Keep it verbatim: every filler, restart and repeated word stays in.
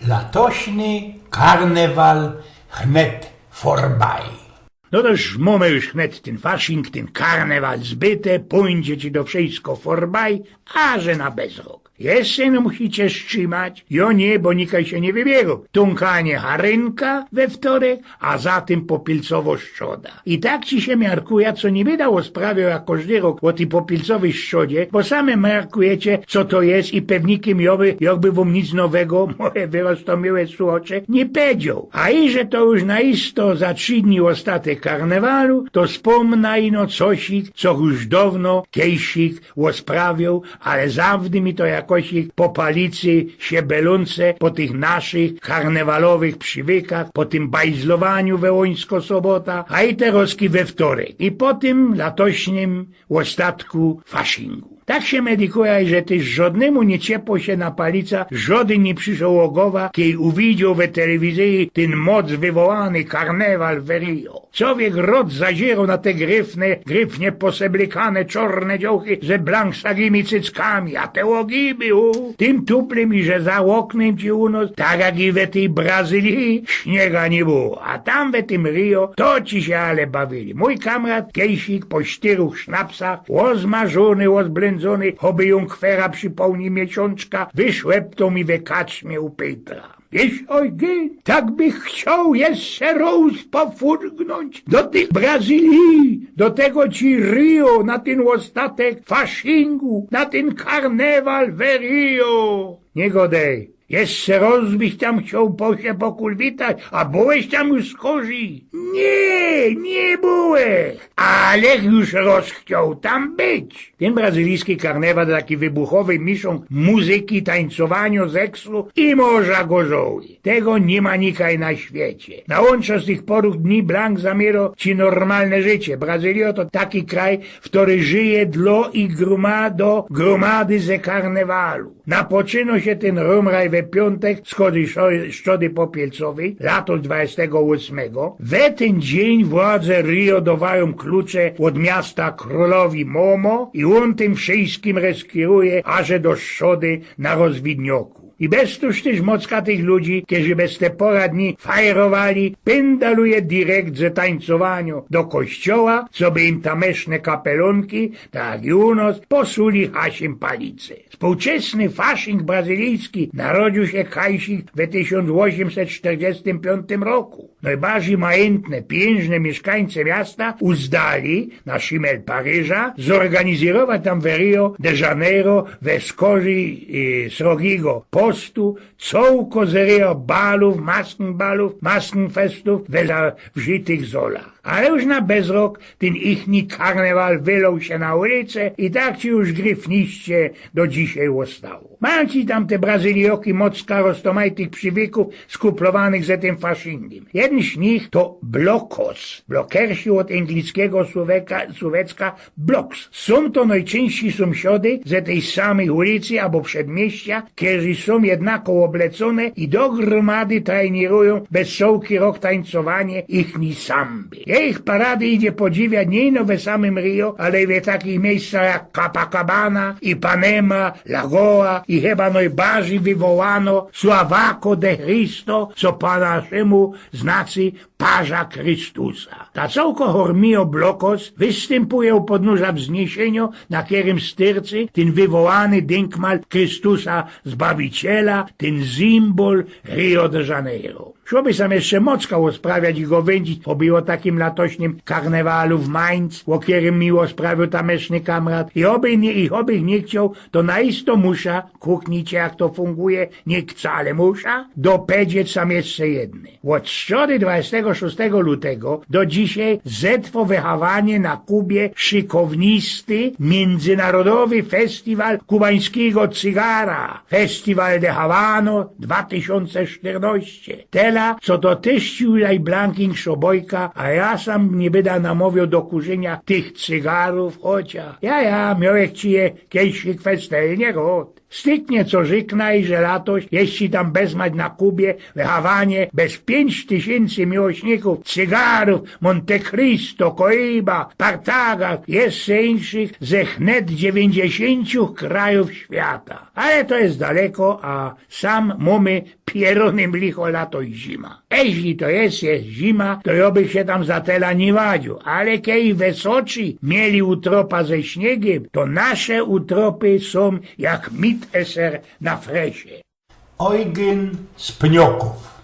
Latośny karnewal chnet forbaj. No toż mōmy już chnet tyn faszing, tyn karnewal zbyte, pōńdzie ci to wszysko forbaj, a że na bezrok. Jeszcze no musicie strzimać, jo niy, bo nikaj sie niy wybiyrōm. Tōnkanie Harynka we wtorek, a za tym Popilcowo Strzoda. I tak ci sie miarkuja, co niy byda ôsprawiał jak kożdy rok ô tyj Popilcowyj Strzodzie, bo sami miarkujecie, co to je i pewnikym jo by, jakby wōm nic nowego, moje wyrostomiałe słuchacze, niy pedzioł. A iże to już na isto za trzi dni ôstatek karnewalu, to spōmna ino cosik, co już downo kejsik ôsprawiał, ale zawdy mi to jakosik po palicy sie belōnce po tych naszych karnewalowych przywykach, po tym bajzlowaniu we Łońsko Sobota, a i terozki we wtorek. I po tym latośnym ôstatku faszingu. Tak sie medykuje, że tyż żodnymu niy ciepło sie na palica, żodyn niy przyszoł ô gowa, kej uwidzioł we telewizyji tyn moc wywołany karnewal we Rio. Czowiek rot zaziroł na te gryfne, gryfnie poseblykane czorne dziołchy ze blangsagimi cyckami, a te ôgiby, u, tym tuplym i że za ôknym ci u nos, tak jak i we tyj Brazylie, śniega niy było, a tam we tym Rio to ci sie ale bawili. Mōj kamrat kejsik po sztyrōch sznapsach, ôzmarzōny, ôzblyndzōny, choby jōm kwera przi połni miesiōnczka, wyszłeptoł mi we kaczmie u Pejtra. Wiysz, Eugyn, tak bych chcioł jeszcze rōz pofurgnōńć do tyj Brazylie, do tego ci Rio, na tyn ôstatek faszingu, na tyn karnewal we Rio. Niy godej. Jeszcze rōz bych tam chcioł po sie pokulwitać, a byłeś tam już skorzij? Niy, niy byłech, ale już rōz chcioł tam być. Tyn brazylijski karnewal to taki wybuchowy miszōnk muzyki, tańcowania, seksu i morza gorzoły. Tego niy ma nikaj na świecie. Na łōncze z tych porōch dni blank zamyro ci normalne życie. Brazylia to taki kraj, w kerzym żyje dlo i grōmado, grōmady ze karnewalu. Napoczyno sie tyn rōmraj we piōntek, Strzoda, Strzoda Popielcowej, lato dwudziestego ósmego. We tyn dziyń władze Rio dowajōm klucze ôd miasta krōlowi Momo i ôn tym wszyjskim reskiruje, aże do Strzody na rozwidnioku. I bez to tyż mocka tych ludzi, kerzy bez te pora dni fajrowali, pyndaluje direkt ze tańcowania do kościoła, coby im tameszne kapelōnki, tak jak i u nos, posuli hasim palice. Współczesny faszing brazylijski narodził sie kajsik we tysiōnc ôziymset sztyrdziestym piōntym roku. Nojbardzij majyntne, piyńżne miyszkańce miasta uzdali na szimel Paryża zorganizyrować tam we Rio de Janeiro we skorzij, y, srogigo postu cołko seryjo balōw, maskenbalōw, maskenfestōw we zawrzitych zolach. Ale już na bezrok tyn ichni karnewal wyloł sie na ulice i tak ci już gryfniście do dzisiej ôstało. Majōm ci tam te Brazylijoki mocka roztomajtych przywykōw skuplowanych ze tym faszingym. Jedyn z nich to blokos. Blokersi ôd anglickigo słoweka, słowecka blocks. Sōm to nojczyńsi sōmsiody ze tyj samyj ulicy abo przedmieścia, kerzy sōm jednako ôblecōny i do grōmady trajnirujōm bez cołki rok tańcowanie ichni samby. Jejich parady idzie podziwiać niy ino we samym Rio, ale i we takich miyjscach jak Copacabana, Ipanema, Lagoa i chyba nojbardzij wywołano Suavaco de Cristo, co po naszymu znaczy Parza Chrystusa. Ta cołko hormijo blokos wystympuje u podnōża wzniesienio, na kerym styrcy tyn wywołany dynkmal Chrystusa Zbawiciela, tyn symbol Rio de Janeiro. Szło by sam jeszcze mocka ôsprawiać i go wydziwić, choby ô takim latośnym karnewalu w Mainz, ô kerym mi ôsprawiōł tamyszny kamrat. I choby niy, i chobych niy chcioł, to na isto musza, kuknijcie, jak to funguje, niy chcã, ale musza, dopedzieć sam jeszcze jedne. Ôd strzody dwudziestego szóstego lutego do dzisiej zetwowychawanie na Kubie szykownisty miyndzynarodowy festiwal kubańskigo cygara. Festival de Habano dwa tysiōnce sztyrnŏście. Tela, co to tyż ci ulaj blanking szobojka, a ja sam niy byda namŏwioł do kurzynia tych cygarōw, chocia ja, ja, miołech ci je kejsik festelnie gŏd. Styknie co rzyknã, że latoś, jeźli tam bez mać na Kubie, we Hawanie, bez piyńć tysiyncy miłośnikōw cygarōw, Monte Cristo, Cohiba, Partaga, jeszcze inkszych ze wnet dziewiyńćdziesiōnciu krajōw świata. Ale to je daleko, a sam mōmy pierōnym licho lato i zima. Jeźli to je, je zima, to jo bych sie tam za tela niy wadziōł, ale kej Wysocy mieli utropa ze śniegym, to nasze utropy sōm jak Mittelmeer na fresie. Eugen z Pniokōw.